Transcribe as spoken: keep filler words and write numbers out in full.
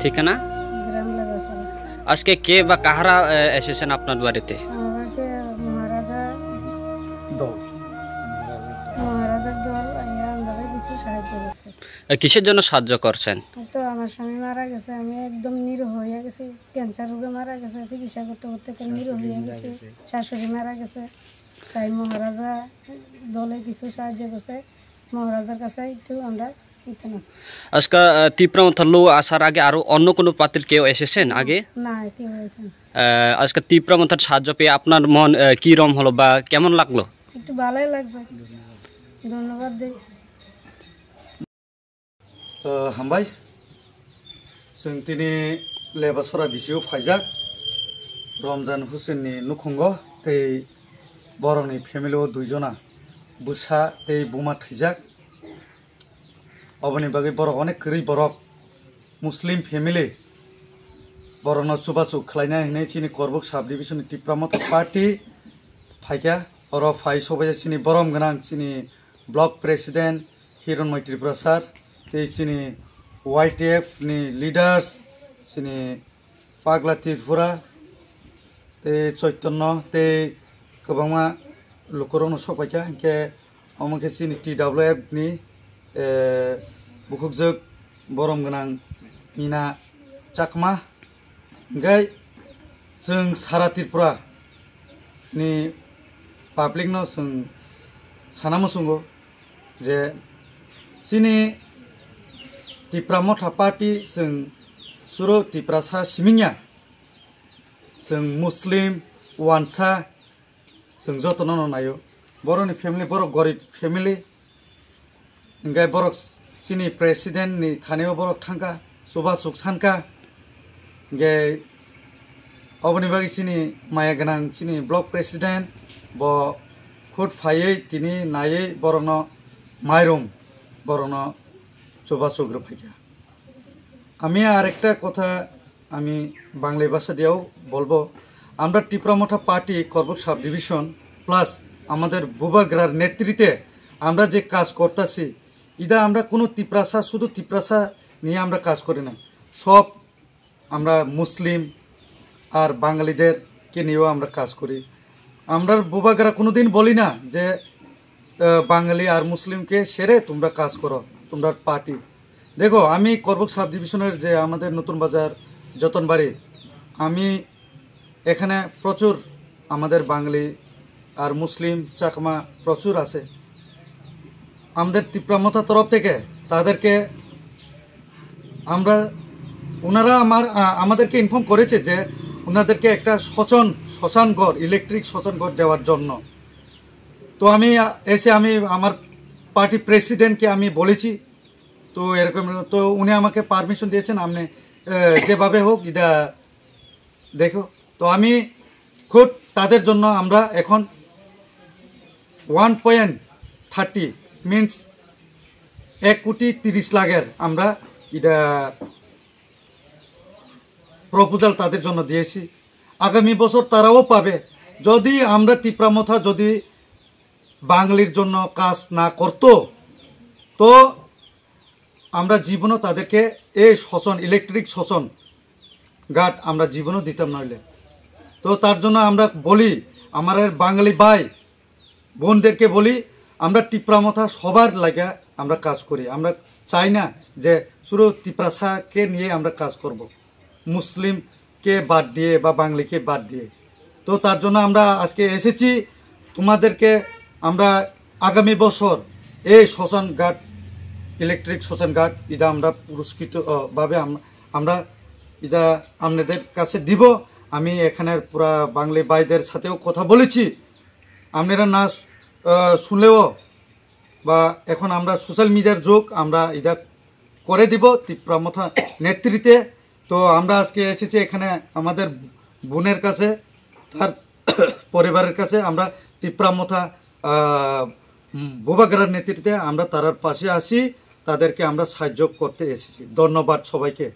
ঠিকানা? গ্রাম লেবাসরা। আজকে কে বা কাহারা, এ, এসেছেন আপনার বাড়িতে? আমার বাড়িতে মহারাজা দল। মহারাজার দল আইয়া আমরা কিছু সাহায্য করছে। এ, কিসের জন্য সাহায্য করছেন? তো আমার স্বামী মারা গেছে, আমি একদম নিরীহ হয়ে গেছি, ক্যান্সার রোগে মারা গেছে, চিকিৎসা করতে করতে একটা নিরীহ হয়ে গেছি, শাশুড়ি মারা গেছে। তাই মহারাজা দলে কিছু সাহায্য করছে, মহারাজার কাছে একটু আমরা আজকে, আহ, তিপ্রা মথা লো আসার আগে আরো অন্য কোনো পার্টির কেউ এসেছেন আগে? না, কেউ এসেছেন। আহ, আজকে তিপ্রা মথার সাহায্য পেয়ে আপনার মন, আহ, কি রকম হলো বা কেমন লাগলো? একটু ভালোই লাগছে। ধন্যবাদ দেই। Uh, hambai. Chwng tini Lebasora bisio phaijak Ramjan Hussain ni nukhungo tei borokni family o duijona bwsa tei buma thwijak. Oboni bagwi borok onek kwrwi borok Muslim family borokno chubachu khlaina hinwi chini Korbuk sub division ni Tipra Motha party phaikha. Oro phai sobaijak chini borom gwnang chini block president Hironmoi Tripura sir tei chini Y T F ni leaders chini Pagla Tripura tei Choitonno tei kwbangma lukurokno sok paikha, hinkhe omo khe chini T W F ni, eh, bukhukjwk borom gwnang Mina Chakma, hinkhe chwng sara Tripura ni public no chwng sana muchungo je chini Tipra Motha party chwng suro Tiprasa simingya. Chwng Muslim, wansa, chwng jotono no naio. Borokni family, borok gorib family. Hinkhe borok chini president ni thani o borok thangkha, chubasuk sankha. Hinkhe oboni bagwi chini maya gwnang chini block president bo khut phaiwi tini naiwi borokno mairum borokno chubasuk rwphaikha. আমি আর একটা কথা আমি বাংলা ভাষা দিয়েও বলবো, আমরা টিপ্রা মথা পার্টি Karbook sub division plus আমাদের বুবাগ্রার নেতৃত্বে আমরা যে কাজ করতেছি, এটা আমরা কোনো তিপ্রাসা, শুধু তিপ্রাসা নিয়ে আমরা কাজ করি না, সব আমরা মুসলিম আর বাঙালিদেরকে নিয়েও আমরা কাজ করি। আমরা বুবাগ্রা কোনোদিন বলি না যে, আহ, বাঙালি আর মুসলিমকে সেরে তোমরা কাজ করো, তোমরা পার্টি। দেখো, আমি করবুক সাব ডিভিশনের যে আমাদের নতুন বাজার, যতনবাড়ি, আমি এখানে প্রচুর আমাদের বাঙালি আর মুসলিম, চাকমা প্রচুর আছে। আমাদের তিপ্রা মথা তরফ থেকে তাদেরকে আমরা, ওনারা আমার, আ, আমাদেরকে ইনফর্ম করেছে যে ওনাদেরকে একটা শ্মশান, শ্মশান ঘর, ইলেকট্রিক শ্মশান ঘর দেওয়ার জন্য। তো আমি, আ, এসে আমি আমার পার্টি প্রেসিডেন্টকে আমি বলেছি, তো এরকম, তো উনি আমাকে পারমিশন দিয়েছেন, আপনি, এ, যেভাবে হোক এটা দেখো। তো আমি খুব তাদের জন্য আমরা এখন ওয়ান পয়েন্ট থার্টি মিনস এক কোটি তিরিশ লাখের আমরা এটা প্রপোজাল তাদের জন্য দিয়েছি। আগামী বছর তারাও পাবে। যদি আমরা তিপ্রা মথা যদি বাঙালির জন্য কাজ না করতো, তো আমরা জীবনও তাদেরকে এই শোষণ, ইলেকট্রিক শোষণ গার্ড আমরা জীবনও দিতাম নইলে। তো তার জন্য আমরা বলি, আমাদের বাঙালি ভাই বোনদেরকে বলি, আমরা টিপ্রা মথা সবার লাগা আমরা কাজ করি। আমরা চাই না যে শুধু তিপ্রাসাকে নিয়ে আমরা কাজ করব, মুসলিমকে বাদ দিয়ে বা বাঙালিকে বাদ দিয়ে। তো তার জন্য আমরা আজকে এসেছি, তোমাদেরকে আমরা আগামী বছর এই শ্মশান ঘাট, ইলেকট্রিক শ্মশান ঘাট, এটা আমরা পুরস্কৃত, আহ, ভাবে আম-, আমরা এটা আপনাদের কাছে দিব। আমি এখানের পুরা বাঙালি ভাইদের সাথেও কথা বলেছি, আপনারা না, আহ, শুনলেও বা এখন আমরা সোশ্যাল মিডিয়ার যুগ, আমরা এটা করে দিব তিপ্রা মথা নেতৃত্বে। তো আমরা আজকে এসেছি এখানে আমাদের বোনের কাছে, তার পরিবারের কাছে। আমরা তিপ্রা মথা, আহ, উম, বুবাগ্রার নেতৃত্বে আমরা তারার পাশে আছি, তাদেরকে আমরা সাহায্য করতে এসেছি। ধন্যবাদ সবাইকে।